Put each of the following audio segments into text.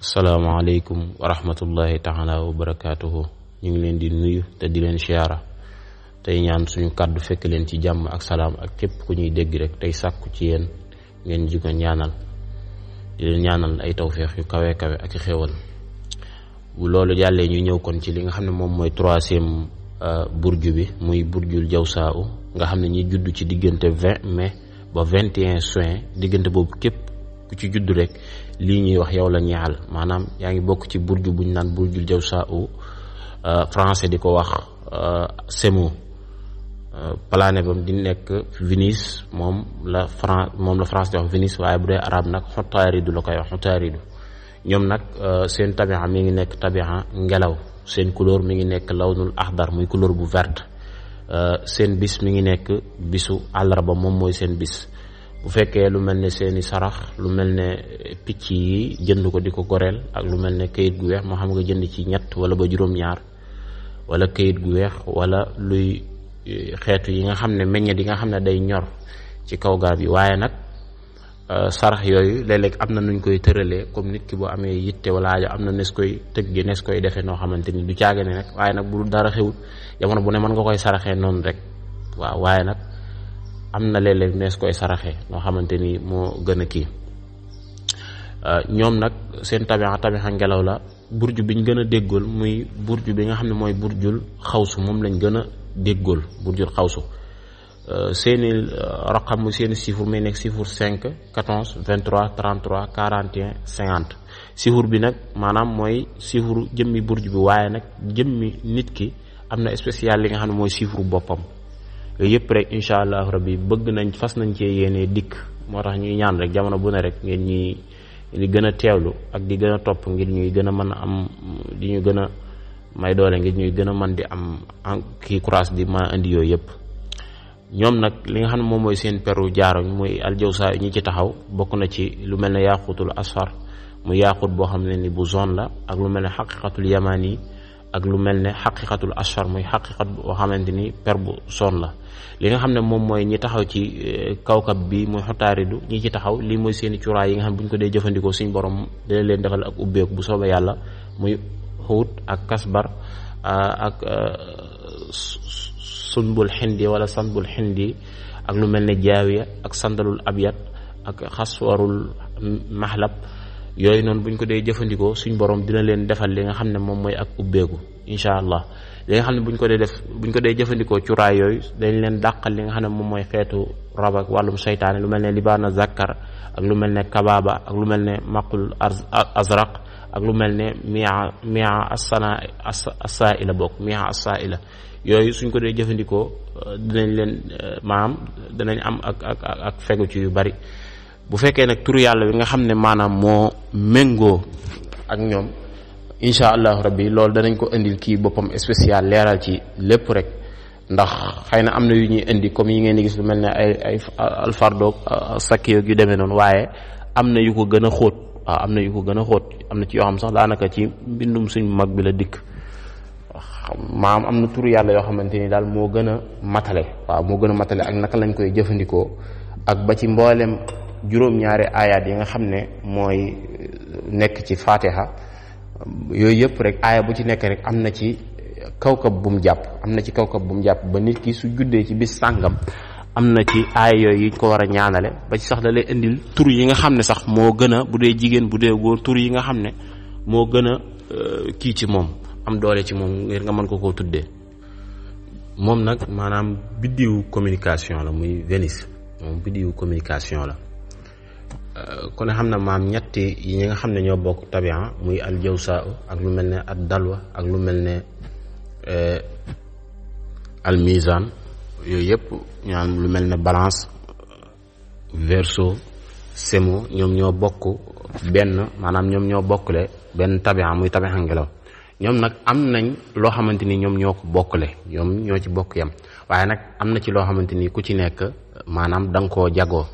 Assalamualaikum warahmatullahi taala wabarakatuh. ñu ngi leen di nuyu te di leen siyaara tey ñaan suñu kàddu fekk leen ci jàmm ak salaam ak képp ku ñuy dégg rek tey sàkku ci yéen ngeen ji ko ñaanal di leen ñaanal ay tawféex yu kawe kawe ak xéewal. bu loolu jàllee ñu ñëw kon ci li nga xam ne moom mooy troisième burju bi muy burjul jawsaa nga xam ne ñi judd ci diggante 20 mai ba 21 juin diggante boobu képp ku ci judd rek lii ñuy wax yow la ñaal maanaam yaa ngi bokk ci burju buñ naan burjul jawsaa français di ko wax Semo planète bam di nekk Vénus moom la France di wax Vénus waaye bu dee arab nag Xutaaridu la koy wax Xutaaridu. ñoom nag seen tabixa mi ngi nekk tabixa ngelaw, seen couleur mi ngi nekk lawnul axdar muy couleur bu verte. seen bis mi ngi nekk bisu àllarba moom mooy seen bis. bu fekkee lu mel ne seeni sarax lu mel ne picc yi jënd ko di ko goreel ak lu mel ne kayit gu weex moo xam nga jënd ci ñett wala ba juróom-ñaar wala kayit gu weex wala luy xeetu yi nga xam ne meññet yi nga xam ne day ñor ci kaw garab yi. waaye nag sarax yooyu léeg-léeg am na nuñ koy tëralee comme nit ki boo amee yitte wala aajo am na nes koy tëgge nes koy defee noo xamante ni du caage ne nag waaye nag bu dara xewut jamono bu ne mën nga koy saraxee noonu rek waaw. waaye nag am na léeg-léeg nees koy saraxee noo xamante ni moo gën a kii. ñoom nag seen tabixa ngelaw la. burju biñ gën a déggool muy burju bi nga xam ne mooy burjul xawsu moom lañ gën a déggool burjul xawsu. seeni raqam mu seeni chiffre may nekk chiffre 5 14 23 33 41 50. chiffre bi nag maanaam mooy chiffre jëmmi burju bi waaye nag jëmmi nit ki am na spécial li nga xam ne mooy chiffre boppam. yooyu yëpp rek incha allah rabbi bëgg nañ fas nañ cee yéenee dikk moo tax ñuy ñaan rek jamono bu ne rek ngeen ñuy di gën a teewlu ak di gën a topp ngir ñuy gën a mën a am di ñu gën a may doole ngir ñuy gën a mën di am kii courage di ma indi yooyu yëpp. ñoom nag li nga xam ne moom mooy seen peru jaaroñ muy aljawsa ñi ci taxaw bokk na ci lu mel ne yaaqutul asfar muy yaaqut boo xam ne ni bu zone la ak lu mel ne xaqiqatul yamani ak lu mel ne xaqiqatul asfar muy xaqiqat boo xamante ni per bu zone la. li nga xam ne moom mooy ñi taxaw ci kawkab bi muy Xutaaridu ñi ci taxaw lii mooy seeni cuuraay yi nga xam ne bu ñu ko dee jëfandikoo suñ borom dina leen defal ak ubbeeku bu soobee yàlla muy xuut ak kasbar ak sunbul xindi wala sanbul xindi ak lu mel ne jaawiya ak sandalul abyad ak xaswarul mahlab yooyu noonu buñ ko dee jëfandikoo suñ borom dina leen defal li nga xam ne moom mooy ak ubbeeku incha allah. li nga xam ne buñ ko dee jëfandikoo cuuraay yooyu dañ leen dàqal li nga xam ne moom mooy xeetu rab ak wàllum seytaane lu mel ne libaana zakkar ak lu mel ne kababa ak lu mel ne maqul azraq ak lu mel ne mia assaila bokk mia assaila yooyu suñ ko dee jëfandikoo dinañ leen maanaam dinañ am ak fegu ci yu bari. bu fekkee nag turu yàlla bi nga xam ne maanaam moo méngoo ak ñoom incha allahu rabbi loolu danañ ko indil kii boppam spécial leeral ci lépp rek ndax xëy na am na yu ñuy indi comme yi ngeen di gis lu mel ne ay alfardoog sakkiyoog yu demee noonu waaye am na yu ko gën a xóot. waaw am na yu ko gën a xóot am na ci yoo xam sax daanaka ci mbindum suñ mag bi la dikk maam am na turu yàlla yoo xamante ni daal moo gën a matale. waaw moo gën a matale ak naka lañ koy jëfandikoo ak ba ci mboolem juróom-ñaari ayaat yi nga xam ne mooy nekk ci fatiha yooyu yëpp rek aaya bu ci nekk rek am na ci kawkab bu mu jàpp ba nit ki su juddee ci bis sàngam am na ci aaya yooyu yi ko war a ñaanale ba ci sax da lay indil tur yi nga xam ne sax moo gën a bu dee jigéen bu dee góor tur yi nga xam ne moo gën a kii ci moom am doole ci moom ngir nga mën ko koo tuddee. moom nag maanaam biddiwu communication la muy Vénus moom biddiwu communication la. kon xam na maam ñetti yi ñi nga xam ne ñoo bokk tabian muy aljawsa ak lu mel ne ad dalwa ak lu mel ne almizan yooyu yëpp ñaan lu mel ne balance verseau Semo ñoom ñoo bokk benn maanaam ñoom ñoo bokkle benn tabian muy tabian ngelaw. ñoom nag am nañ loo xamante ni ñoom ñoo ko bokkle ñoom ñoo ci bokk yam waaye nag am na ci loo xamante ni ku ci nekk maanaam da nga koo jagoo.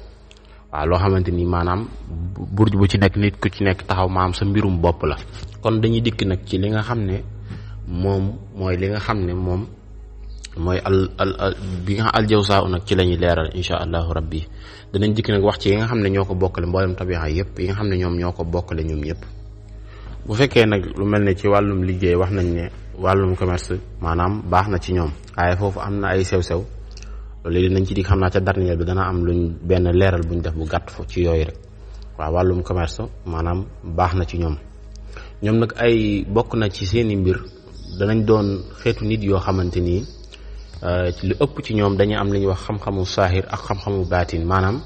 waaw loo xamante ni maanaam burj bu ci nekk nit ku ci nekk taxaw maanaam sa mbirum bopp la. kon dañuy dikk nag ci li nga xam ne moom mooy li nga xam ne moom mooy bi nga xam aljawsa nag ci la ñuy leeral incha allahu rabbi danañ dikk nag wax ci yi nga xam ne ñoo ko bokkale mboolem tabixa yëpp yi nga xam ne ñoom ñoo ko bokkale ñoom ñëpp. bu fekkee nag lu mel ne ci wàllum liggéey wax nañ ne wàllum commerce maanaam baax na ci ñoom waaye foofu am na ay sew-sew léegi nañ ci di xam naa ca dernier bi dana am luñ benn leeral buñ def bu gàtt fo ci yooyu rek waaw wàllum commerce maanaam baax na ci ñoom nag ay bokk na ci seeni mbir danañ doon xeetu nit yoo xamante nii ci lu ëpp ci ñoom dañuy am li ñuy wax xam-xamu saahir ak xam-xamu baatin maanaam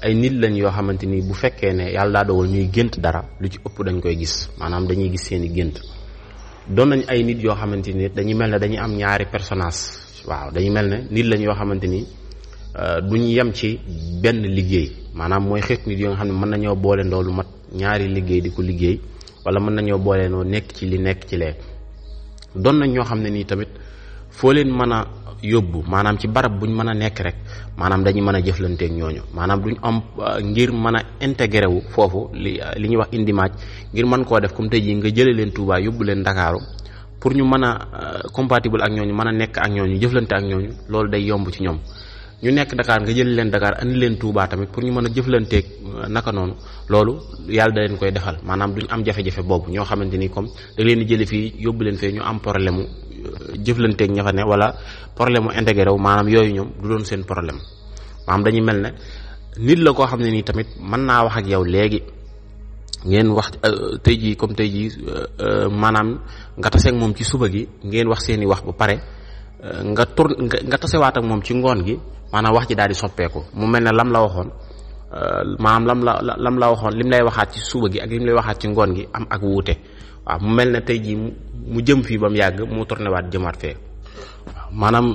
ay nit lañ yoo xamante ni bu fekkee ne yàlla daa dogal ñuy gént dara lu ci ëpp dañ koy gis maanaam dañuy gis seeni gént doon nañ ay nit yoo xamante ni dañuy mel ne dañuy am ñaari personnage waaw dañuy mel ne nit lañ yoo xamante ni duñ yem ci benn liggéey maanaam mooy xeetu nit yoo nga xam ne mën nañoo boole ndoo lu mat ñaari liggéey di ko liggéey wala mën nañoo boole noo nekk ci li nekk ci lee doon nañ ñoo xam ne nii tamit foo leen mën a yóbbu maanaam ci barab buñ mën a nekk rek maanaam dañuy mën a jëflanteeg ñooñu maanaam duñ am ngir mën a intégré wu foofu li ñuy wax indimaaj ngir mën koo def comme tey jii nga jëlee leen Touba yóbbu leen Ndakaaru pour ñu mën a compatible ak ñooñu mën a nekk ak ñooñu jëflante ak ñooñu loolu day yomb ci ñoom ñu nekk Dakar nga jëlee leen Dakar andi leen Touba tamit pour ñu mën a jëflanteeg naka noonu loolu yàlla da leen koy defal maanaam duñ am jafe-jafe boobu ñoo xamante ni comme da leen di jëlee fii yóbbu leen fee ñu am problème mu jëflanteeg ña fa ne wala problème mu intégré wu maanaam yooyu ñoom du doon seen problème maanaam dañuy mel ne nit la koo xam ne nii tamit mën naa wax ak yow léegi ngeen wax tey jii comme tey jii maanaam nga taseeg moom ci suba gi ngeen wax seeni wax ba pare nga tasewaat ak moom ci ngoon gi maanaam wax ji daal di soppeeku mu mel ne lam la waxoon maanaam lam la waxoon lim lay waxaat ci suba gi ak lim lay waxaat ci ngoon gi am ak wuute waaw mu mel ne tey jii mu jëm fii ba mu yàgg mu tourné waat jëmaat fee waaw maanaam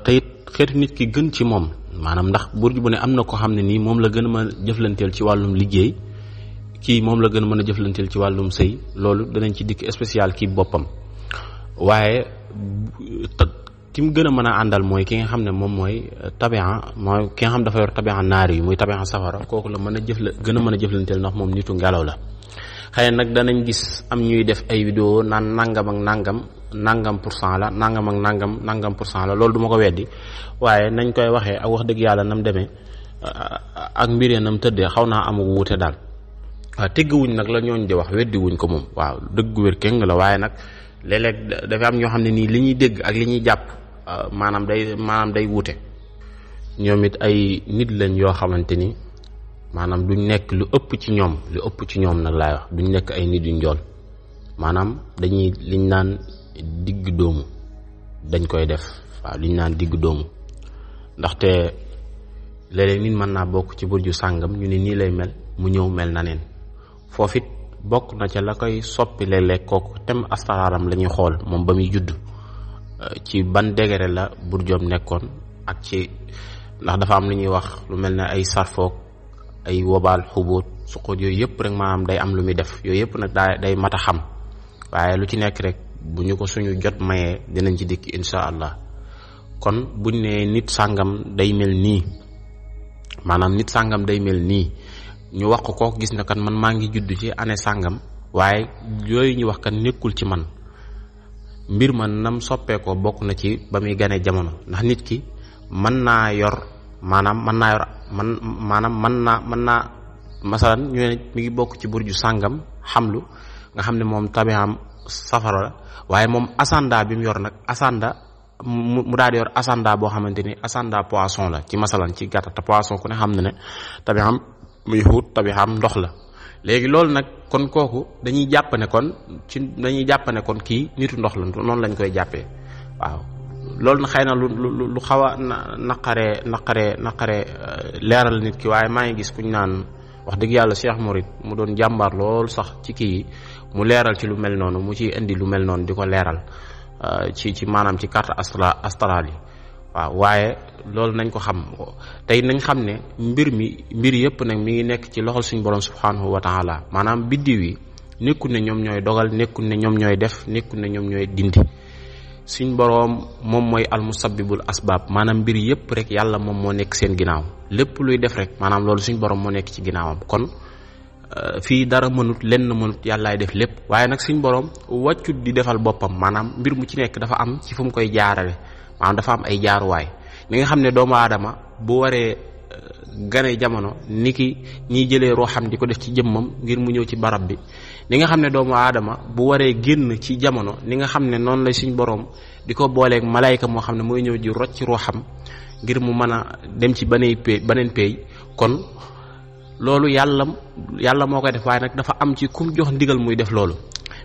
tey xeetu nit ki gën ci moom maanaam ndax burju bu ne am na ko xam ne nii moom la gën a mën a jëflanteel ci wàllum liggéey kii moom la gën a mën a jëflanteel ci wàllum sëy loolu danañ ci dikk spécial kii boppam waaye ki mu gën a mën a àndal mooy ki nga xam ne moom mooy tabian mooy ki nga xam dafa yor tabian naari yi muy tabian safara kooku la mën a gën a mën a jëflanteel ndax moom nitu ngelaw la xëy nag danañ gis am ñuy def ay vidéo naan nangam ak nangam % la nangam ak nangam % la loolu du ma ko weddi waaye nañ koy waxee ak wax dëgg yàlla nam demee ak mbiree nam tëddee xaw naa amu wuute daal waaw tegguwuñ nag la ñooñ di wax weddi wuñ ko moom waaw dëgg wér kéng la waaye nag léeg-léeg dafa am ñoo xam ne nii li ñuy dégg ak li ñuy jàpp maanaam day wuute ñoom it ay nit lañ yoo xamante ni maanaam duñ nekk lu ëpp ci ñoom nag laay wax duñ nekk ay nit yu njool maanaam dañuy liñ naan digg doomu dañ koy def waaw liñ naan digg doomu ndaxte léeg-léeg nit mën naa bokk ci burju sàngam ñu ne nii lay mel mu ñëw mel na neen foofu it bokk na ca la koy soppi léeg-léeg kooku tem astaraaram la ñuy xool moom ba muy judd ci ban degré la burjoom nekkoon ak ci ndax dafa am lu ñuy wax lu mel ne ay sarfoog ay wobaal xubóot suqóot yooyu yëpp rek maanaam day am lu muy def yooyu yëpp nag day mat a xam waaye lu ci nekk rek bu ñu ko suñu jot mayee dinañ ci dikk insha allah kon buñ ne nit sàngam day mel nii maanaam nit sàngam day mel nii ñu wax ko gis na kan man maa ngi judd ci année sàngam waaye yooyu ñu wax kan nekkul ci man mbir man nam soppeekoo bokk na ci ba muy gane jamono ndax nit ki mën naa yor masalan ñu ne mi ngi bokk ci burju sàngam xamlu nga xam ne moom tabiam safara la waaye moom asanda bi mu yor nag asanda mu daal di yor asanda boo xamante ni asanda poisson la ci masalan ci gàttal te poisson ku ne xam ne tabiam muy xuut tabiam ndox la léegi loolu nag kon kooku dañuy jàpp ne kon kii nitu ndox la noonu lañ koy jàppee waaw loolu na xëy na lu xaw a naqaree leeral nit ki waaye maa ngi gis kuñ naan wax dëgg yàlla Cheikh Mourid mu doon jàmbaar lool sax ci kii yi mu leeral ci lu mel noonu mu ci indi lu mel noonu di ko leeral ci maanaam ci carte astrale yi waaw waaye loolu nañ ko xam tey nañ xam ne mbir yëpp nag mi ngi nekk ci loxol suñu borom subhanahu wa taala maanaam biddiw yi nekkul ne ñoom ñooy dogal nekkul ne ñoom ñooy def nekkul ne ñoom ñooy dindi suñ boroom moom mooy almusabbibul asbaab maanaam mbir yëpp rek yàlla moom moo nekk seen ginnaaw lépp luy def rek maanaam loolu suñ boroom moo nekk ci ginnaawam kon fii dara mënut yàllaay def lépp waaye nag suñ boroom wàccut di defal boppam maanaam mbir mu ci nekk dafa am ci fu mu koy jaarale maanaam dafa am ay jaaruwaay mi nga xam ne doomu aadama bu waree gane jamono ni ki ñiy jëlee ruuxam di ko def ci jëmmam ngir mu ñëw ci barab bi ni nga xam ne doomu aadama bu waree génn ci jamono ni nga xam ne noonu la suñ borom di ko booleeg malayka moo xam ne mooy ñëw ji rocc ruuxam ngir mu mën a dem ci beneen pay kon loolu yàlla moo koy def, waaye nag dafa am ci kum jox ndigal muy def loolu.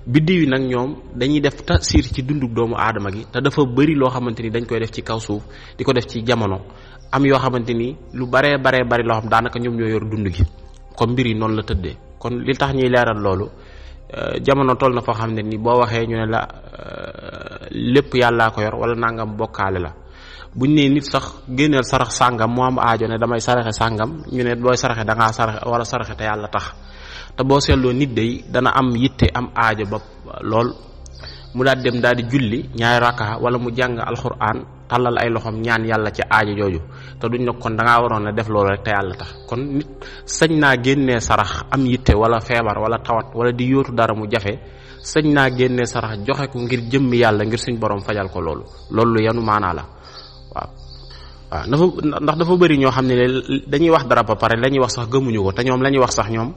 biddiw yi nag ñoom dañuy def tasir ci dundug doomu aadama gi, te dafa bëri loo xamante ni dañ koy def ci kaw suuf di ko def ci jamono, am yoo xamante ni lu baree bari loo xam daanaka ñoom ñoo yor dund gi. kon mbir yi noonu la tëddee. kon li tax ñuy leeral loolu, jamono toll na foo xam ne ni boo waxee ñu ne la lépp yàllaa ko yor wala nangam bokkaale la. buñ nee nit sax génneel sarax sàngam mu am aajo ne damay saraxe sàngam, ñu ne booy saraxe da ngaa saraxe wala saraxe te yàlla tax. te boo seetloo nit day dana am yitte am aajo ba lool mu daal dem daal di julli ñaari rakka wala mu jàng alxuraan tàllal ay loxoom ñaan yàlla ci aajo jooju, te duñ ne kon da ngaa waroon a def loolu rek te yàlla tax. kon nit sañ naa génnee sarax am yitte wala feebar wala tawat wala di yóotu dara mu jafe, sañ naa génnee sarax joxe ko ngir jëmmi yàlla, ngir suñ borom fajal ko loolu. loolu lu yanu maanaa la. waaw ndax dafa bëri ñoo xam ne dañuy wax dara ba pare la ñuy wax sax gëmuñu ko, te ñoom la ñuy wax sax ñoom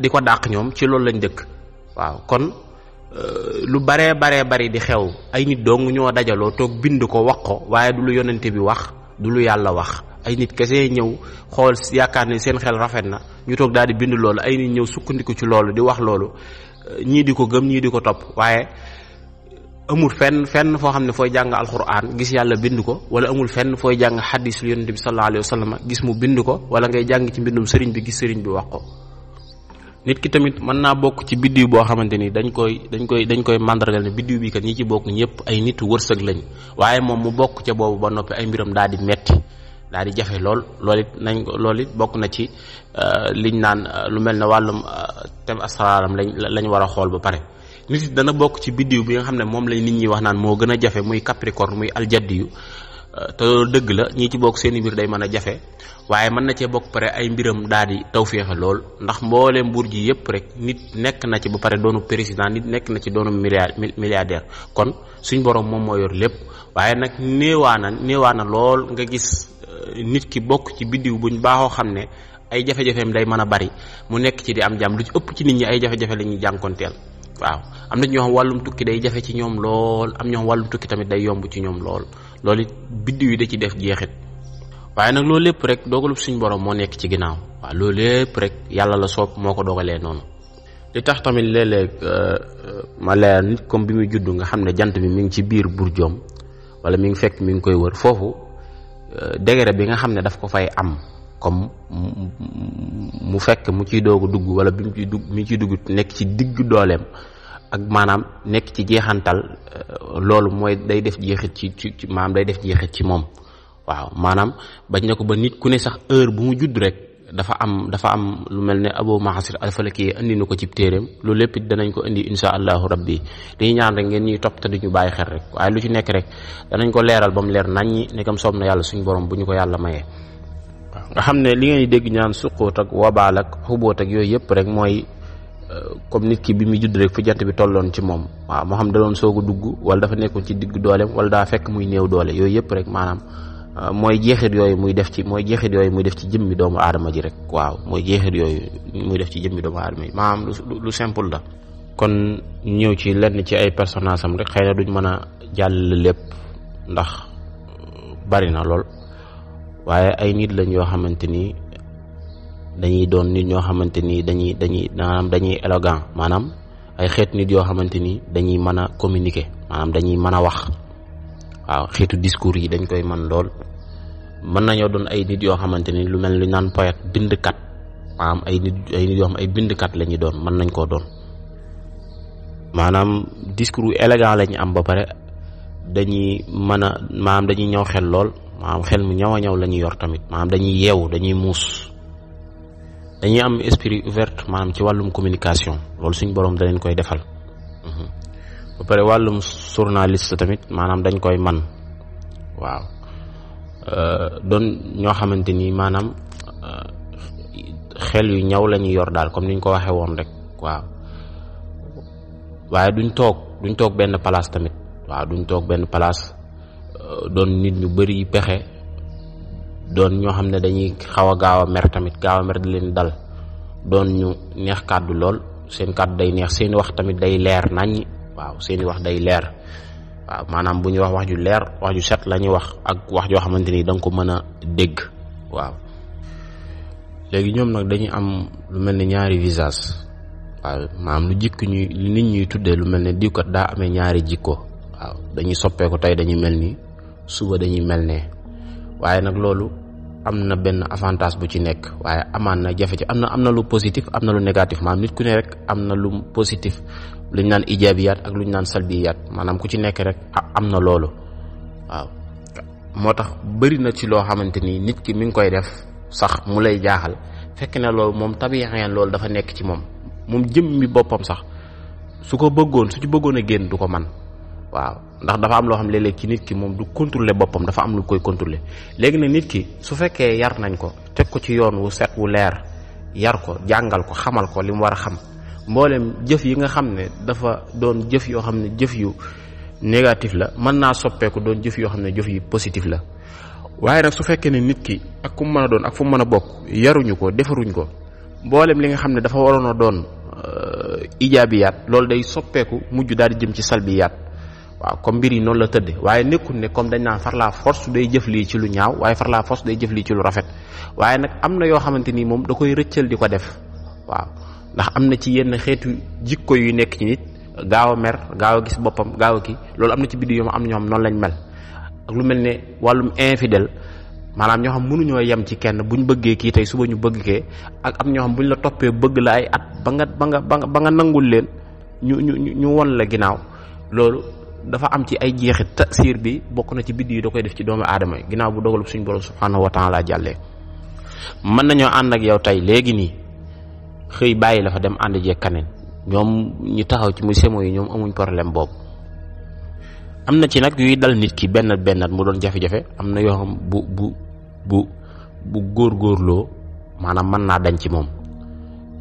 di ko dàq ñoom ci loolu lañ dëkk. waaw kon lu baree bari di xew, ay nit dong ñoo dajaloo toog bind ko wax ko, waaye du lu yonente bi wax, du lu yàlla wax. ay nit kese ñëw xool yaakaar ne seen xel rafet na ñu toog daal di bind loolu, ay nit ñëw sukkandiku ci loolu di wax loolu, ñii di ko gëm ñii di ko topp. waaye amul fenn foo xam ne fooy jàng alxuraan gis yàlla bind ko, wala amul fenn fooy jàng xadis lu yonente bi sallallahu alayhi wa sallam gis mu bind ko, wala ngay jàng ci mbindum sëriñ bi gis sëriñ bi wax ko. nit ki tamit mën naa bokk ci biddiw boo xamante ni dañ koy mandargal ne biddiw bi kat ñi ci bokk ñëpp ay nitu wërsëg lañ, waaye moom mu bokk ca boobu ba noppi ay mbiram daal di metti daal di jafe lool. loolu it bokk na ci liñ naan lu mel ne wàllum tem asraaram lañ war a xool ba pare. nit it dana bokk ci biddiw bi nga xam ne moom lañ nit ñi wax naan moo gën a jafe, muy capricorne, muy aljaddiyu, te loolu dëgg la, ñii ci bokk seen mbir day mën a jafe, waaye mën na cee bokk pare ay mbiram daal di tawféexe lool. ndax mbooleem buur ji yëpp rek nit nekk na ci ba pare doonu président, nit nekk na ci doonu milliardaire. kon suñ borom moom moo yor lépp, waaye nag néewaana lool nga gis nit ki bokk ci biddiw buñ baaxoo xam ne ay jafe-jafeem day mën a bari, mu nekk ci di am jàmm. lu ci ëpp ci nit ñi ay jafe-jafe la ñuy jànkonteel. waaw am na ñoo xam wàllum tukki day jafe ci ñoom lool, am ñoo xam wàllum tukki tamit day yomb ci ñoom lool. loolu it biddiw yi da ci def jeexit. waaye nag loolu lépp rek dogalub suñ borom moo nekk ci ginnaaw. waaw loolu lépp rek yàlla la soob moo ko dogalee noonu. li tax tamit léeg-léeg ma leer nit comme bi muy judd nga xam ne jant bi mi ngi ci biir burjoom wala mi ngi fekk mi ngi koy wër, foofu degré bi nga xam ne daf ko fay am, comme mu fekk mu ciy doog a dugg wala bi mu ciy dugg nekk ci digg dooleem, ak maanaam nekk ci jeexantal, loolu mooy day def jeexit ci maanaam day def jeexit ci moom. waaw maanaam bañ na ko ba nit ku ne sax heure bu mu judd rek dafa am lu mel ne Abu Mahsir al-Falaki indi na ko ci téeréem. loolu lépp danañ ko indi insha allahu rabbi. dañuy ñaan rek ngeen ñuy topp te duñu bàyyi xel rek, waaye lu ci nekk rek danañ ko leeral ba mu leer naññi nekkam soob na yàlla suñu borom bu ñu ko yàlla mayee. waaw nga xam ne li ngeen di dégg ñaan suqóot ak wabaal ak xubóot ak yooyu yëpp rek mooy comme nit ki bi muy judd rek fi jant bi tolloon ci moom. waaw moo xam da doon soog a dugg wala dafa nekkoon ci digg dooleem wala daa fekk muy néew doole, yooyu yëpp rek maanaam mooy jeexit yooyu muy def ci jëmmi doomu aadama ji rek. waaw mooy jeexit yooyu muy def ci jëmmi doomu aadama ji, maanaam lu simple la. kon ñëw ci lenn ci ay personnage am rek, xëy na duñ mën a jàll lépp ndax bari na lool, waaye ay nit lañ yoo xamante ni dañuy doon nit ñoo xamante ni dañuy élégant, maanaam ay xeet nit yoo xamante ni dañuy mën a communiquer, maanaam dañuy mën a wax. waaw xeetu discours yi dañ koy mën lool. mën nañoo doon ay nit yoo xamante ni lu mel ni naan poète, bindkat, maanaam ay nit yoo xam ay bindkat la ñuy doon, mën nañ koo doon. maanaam discours élégant la ñu am ba pare dañuy mën a maanaam dañuy ñëw xel lool, maanaam xel mu ñaw a ñaw la ñuy yor tamit, maanaam dañuy yeewu, dañuy muus, dañuy am esprit ouvert maanaam ci wàllum communication. loolu suñ borom da leen koy defal. ba pare wàllum journaliste tamit maanaam dañ koy man. waaw doon ñoo xamante ni maanaam xel yu ñaw la ñuy yor daal, comme niñ ko waxee woon rek. waaw waaye duñ toog benn place tamit. waaw duñ toog benn place, doon nit ñu bari pexe, doon ñoo xam ne dañuy xaw a gaaw a mer tamit, gaaw a mer di leen dal, doon ñu neex kàddu lool. seen kàddu day neex, seeni wax tamit day leer nañ. waaw seeni wax day leer. waaw maanaam bu ñuy wax ju leer, wax ju set la ñuy wax, ak wax joo xamante ni da nga ko mën a dégg. waaw léegi ñoom nag dañuy am lu mel ne ñaari visage. waaw maanaam lu nit ñuy tuddee lu mel ne diwkat daa amee ñaari jikko. waaw dañuy soppeeku tey dañuy mel ni, suba dañuy mel ne. waaye nag loolu am na benn avantage bu ci nekk, waaye amaan na jafe ci am na lu positif, am na lu négatif. maanaam nit ku ne rek am na lu positif, lu ñu naan ijaabiyaat ak lu ñu naan salbiyaat. maanaam ku ci nekk rek am na loolu. waaw moo tax bëri na ci loo xamante ni nit ki mi ngi koy def sax mu lay jaaxal, fekk na loolu moom tabiixeen loolu dafa nekk ci moom jëmmi boppam sax su ci bëggoon a génn du ko man. waaw ndax dafa am loo xam léeg-léeg ci nit ki moom du contrôler boppam, dafa am lu koy contrôler. léegi nag nit ki su fekkee yar nañ ko, teg ko ci yoon wu set wu leer, yar ko, jàngal ko, xamal ko li mu war a xam, mboolem jëf yi nga xam ne dafa doon jëf yoo xam ne jëf yu négatif la, mën naa soppeeku doon jëf yoo xam ne jëf yu positif la. waaye nag su fekkee ne nit ki ak ku mu mën a doon ak fu mu mën a bokk yaruñu ko, defaruñ ko, mboolem li nga xam ne dafa waroon a doon ijaabiyaat loolu day soppeeku mujj daal di jëm ci salbiyaat. waaw comme mbir yi noonu la tëdde, waaye nekkul ne comme dañ naan far la force day jëf lii ci lu ñaaw, waaye far la force day jëf lii ci lu rafet. waaye nag am na yoo xamante ni moom da koy rëccal di ko def. waaw ndax am na ci yenn xeetu jikko yu nekk ci nit, gaaw a mer, gaaw a gis boppam, gaaw a kii, loolu am na ci biddi yoo am ñoo xam noonu lañ mel. ak lu mel ne wàllum infidèle, maanaam ñoo xam mënuñoo yem ci kenn, buñ bëggee kii tey suba ñu bëgg kee. ak am ñoo xam buñ la toppee bëgg la ay at ba nga nangul leen ñu won la ginnaaw. loolu dafa am ci ay jeexit, tasiir bi bokk na ci biddi yi da koy def ci doomu aadama yi ginnaaw bu dogal suñu borom subhanahu wa taala jàllee. mën nañoo ànd ak yow tey léegi nii xëy bàyyi la fa dem ànd jeeg kaneen, ñoom ñu taxaw ci muy semo yi ñoom amuñ problème boobu. am na ci nag yuy dal nit ki benn mu doon jafe-jafe, am na yoo xam bu góorgóorloo maanaam mën naa dañ ci moom.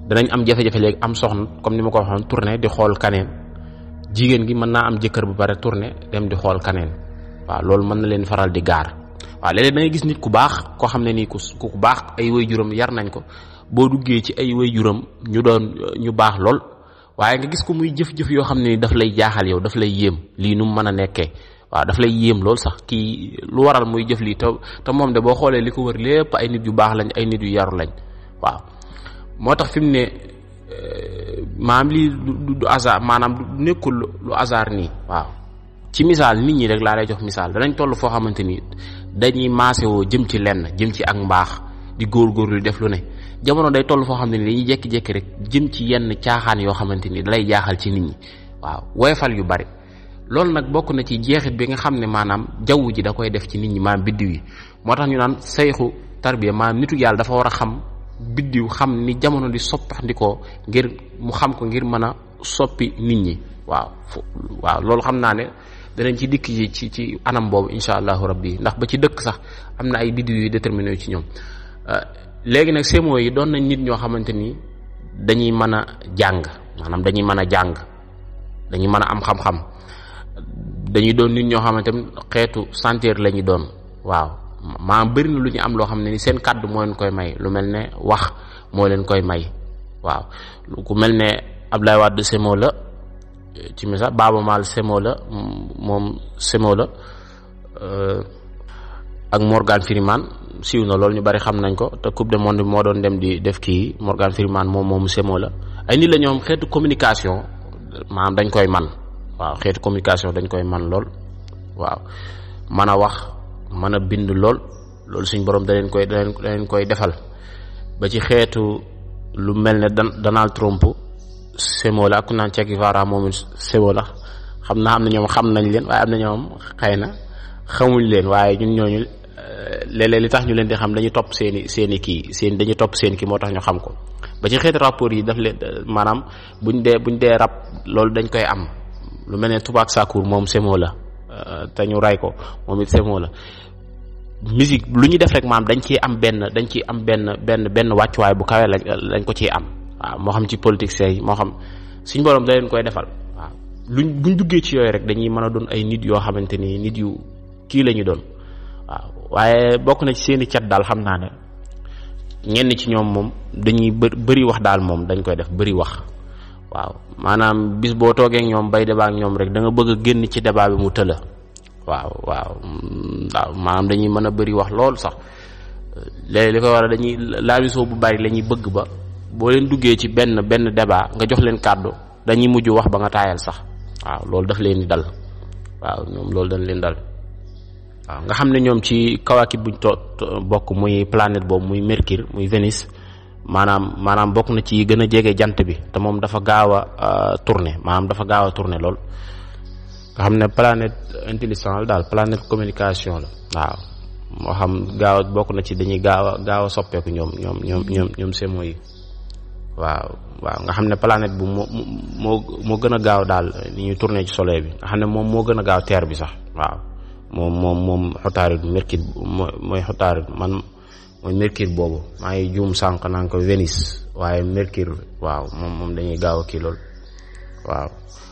danañ am jafe-jafe léegi am soxna comme ni ma ko waxoon, tourné di xool kaneen. jigéen gi mën naa am jëkkër bu pare tourné dem di xool kaneen. waaw loolu mën na leen faral di gaar. waaw léeg-léeg da ngay gis nit ku baax koo xam ne nii ku baax, ay waajuram yar nañ ko, boo duggee ci ay waajuram ñu baax lool, waaye nga gis ko muy jëf-jëf yoo xam ne ni daf lay jaaxal yow, daf lay yéem lii nu mu mën a nekkee. waaw daf lay yéem lool sax, kii lu waral muy jëf lii te moom de boo xoolee li ko wër lépp ay nit yu baax lañ, ay nit yu yaru lañ. waaw moo tax fi mu ne maanaam lii du hasard, maanaam du nekkul lu hasard nii. waaw ci misaal nit ñi rek laa lay jox misaal, danañ toll foo xamante ni dañuy maasewoo jëm ci lenn, jëm ci ak mbaax, di góorgóorlu def lu ne. jamono day toll foo xam ne ni dañuy jékki-jékki rek jëm ci yenn caaxaan yoo xamante ni dalay jaaxal ci nit ñi. waaw woyofal yu bari, loolu nag bokk na ci jeexit bi nga xam ne maanaam jaww ji da koy def ci nit ñi, maanaam biddiw yi. moo tax ñu naan sayxu tarbiya, maanaam nitu yàlla dafa war a xam biddiw, xam ni jamono di soppaxndikoo ngir mu xam ko ngir mën a soppi nit ñi. waaw loolu xam naa ne danañ ci dikk ci anam boobu insha allahu rabbi, ndax ba ci dëkk sax am na ay biddiw yu déterminé ci ñoom. léegi nag sémo yi doon nañ nit ñoo xamante ni dañuy mën a jàng, maanaam dañuy mën a jàng, dañuy mën a am xam-xam, dañuy doon nit ñoo xamante ni xeetu sentir la ñu doon. waaw maanaam bëri na lu ñu am loo xam ne ni seen kàddu moo leen koy may, lu mel ne wax moo leen koy may. waaw ku mel ne Abdoulaye Wade sémo la ci misaal, Baaba Maal sémo la, moom sémo la, ak Morgan Freeman siiw na loolu, ñu bari xam nañ ko, te coupe du monde moo doon dem di def kii. Morgan Freeman moomu sémo la. ay nit la ñoom xeetu communication maanaam dañ koy man. waaw xeetu communication dañ koy man lool. waaw mën a wax, mën a bind loolu suñ borom da leen koy defal. ba ci xeetu lu mel ne Donald Trump sémo la, ak ku naan Che Guevara moomu sémo la. xam naa am na ñoom xam nañ leen, waaye am na ñoom xëy na xamuñ leen, waaye ñun ñooñu léeg-léeg li tax ñu leen di xam dañuy topp seeni kii dañuy topp seen kii moo tax ñu xam ko. ba ci xeetu rapport yi daf leen maanaam buñ dee rap loolu dañ koy am. lu mel ne Tupac Shakur moom sémo la, te ñu ray ko moom it sémo la. musique lu ñu def rek maanaam dañ ciy am benn wàccuwaay bu kawe lañ ko ciy am. waaw moo xam ci politique yi moo xam suñ borom da leen koy defal. waaw buñ duggee ci yooyu rek dañuy mën a doon ay nit yoo xamante ni nit yu kii la ñu doon. waaw waaye bokk na ci seeni cat daal, xam naa ne ñenn ci ñoom moom dañuy bëri wax daal, moom dañ koy def bëri wax. waaw maanaam bis boo toogee ak ñoom bay débat ak ñoom rek da nga bëgg a génn ci débat bi mu tëla waaw maanaam dañuy mën a bëri wax lool sax léegi li ko war a dañuy laamisoo bu bari la ñuy bëgg ba boo leen duggee ci benn débat nga jox leen kàddu dañuy mujj wax ba nga taayal sax waaw loolu daf leen di dal waaw ñoom loolu dañ leen dal waaw nga xam ne ñoom ci kawaakib buñ bokk muy planète boobu muy Mercure muy Vénus maanaam bokk na ci gën a jege jant bi te moom dafa gaaw a tourner maanaam dafa gaaw a tourner lool nga xam ne planète intelligence daal planète communication la waaw moo xam gaaw bokk na ci dañuy gaaw a soppeeku ñoom semo yi waaw nga xam ne planète bu moo gën a gaaw daal ni ñuy tourner ci soleil bi nga xam ne moom moo gën a gaaw terre bi sax waaw moom xotaarit Mercure mooy xotaarit mooy Mercure boobu maa ngi juum sànq naan ko Vénus waaye Mercure waaw moom dañuy gaaw a kii lool waaw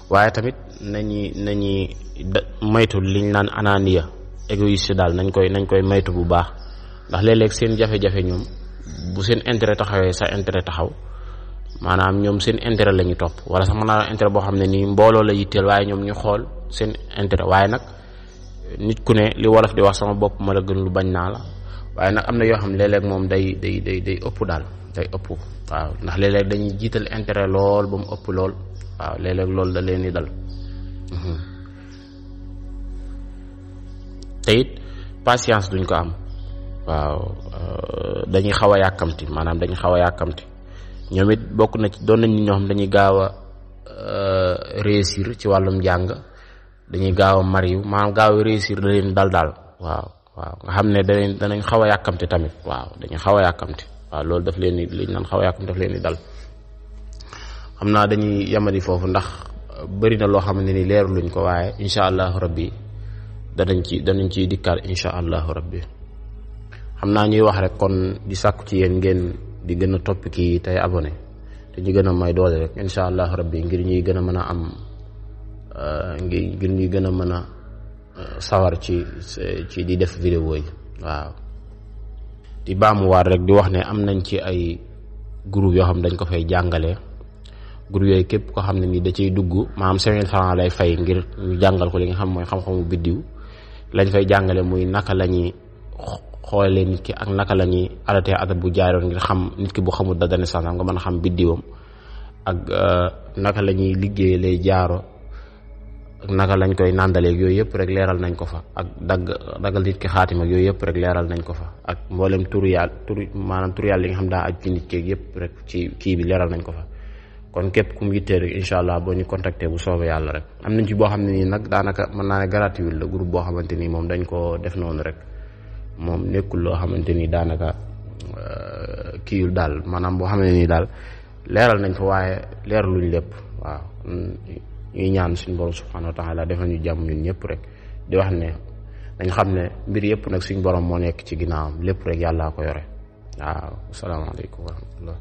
waaye tamit nañuy maytu liñ naan ananiya égoïste daal nañ koy maytu bu baax ndax léeg-léeg seen jafe-jafe ñoom bu seen intérêt taxawee sa intérêt taxaw maanaam ñoom seen intérêt la ñu topp wala sax mën naa intérêt boo xam ne nii mbooloo la yitteel waaye ñoom ñu xool seen intérêt waaye nag nit ku ne li wolof di wax sama bopp ma la gën lu bañ naa la waaye nag am na yoo xam ne léeg-léeg moom day ëpp daal day ëpp waaw ndax léeg-léeg dañuy jiital intérêt lool ba mu ëpp lool waaw léeg-léeg loolu da leen di dal te it patience duñ ko am waaw dañuy xaw a yàkkamti maanaam dañuy xaw a yàkkamti ñoom it bokk na ci doon nañ ñoo xam dañuy gaaw a réussir ci wàllum njàng dañuy gaaw a mariw maanaam gaaw a réussir da leen dal daal waaw nga xam ne danañ xaw a yàkkamti tamit waaw dañuy xaw a yàkkamti waaw loolu daf leen di liñ naan xaw a yàkkamti daf leen di dal xam naa dañuy yamadi foofu ndax bëri na loo xam ne ni leeru luñ ko waaye incha allahu rabbi danañ ciy dikkaat incha allahu rabbi xam naa ñuy wax rek kon di sàkku ci yéen ngeen di gën a topp kii tey abonné te ñu gën a may doole rek incha allahu rabbi ngir ñuy gën a mën a am ngir ñuy gën a mën a sawar ci di def vidéo yi waaw di baamuwaat rek di wax ne am nañ ci ay groupe yoo xam dañ ko fay jàngale groupe yooyu képp ko xam ne ni da ciy dugg maanaam 5000 francs lay fay ngir ñu jàngal ko li nga xam mooy xam-xamu biddiw lañ fay jàngale muy naka la ñuy xoolee nit ki ak naka la ñuy arrêté adat bu jaaroon ngir xam nit ki bu xamul date de naissance nga mën a xam biddiwam ak naka la ñuy liggéey lay jaaro ak naka lañ koy nàndaleeg yooyu yëpp rek leeral nañ ko fa ak daggal nit ki xaatim ak yooyu yëpp rek leeral nañ ko fa ak mboolem turu yàlla yi nga xam daa aju ci nit keeg yëpp rek ci kii bi leeral nañ ko fa kon képp ku mu yittee rek incha allah boo ñu contacté bu soobee yàlla rek am nañ ci boo xam ne nii nag daanaka mën naa ne gratuit la groupe boo xamante ni moom dañ ko def noonu rek moom nekkul loo xamante ni daanaka kiiwul daal maanaam boo xam ne nii daal leeral nañ fa waaye leeraluñ lépp waaw ñuy ñaan suñu borom subhanahu wa taala defal ñu jàmm ñun ñëpp rek di wax ne dañ xam ne mbir yëpp nag suñu borom moo nekk ci ginnaawam lépp rek yàllaa ko yore waaw asalaamaaleykum wa rahmatullah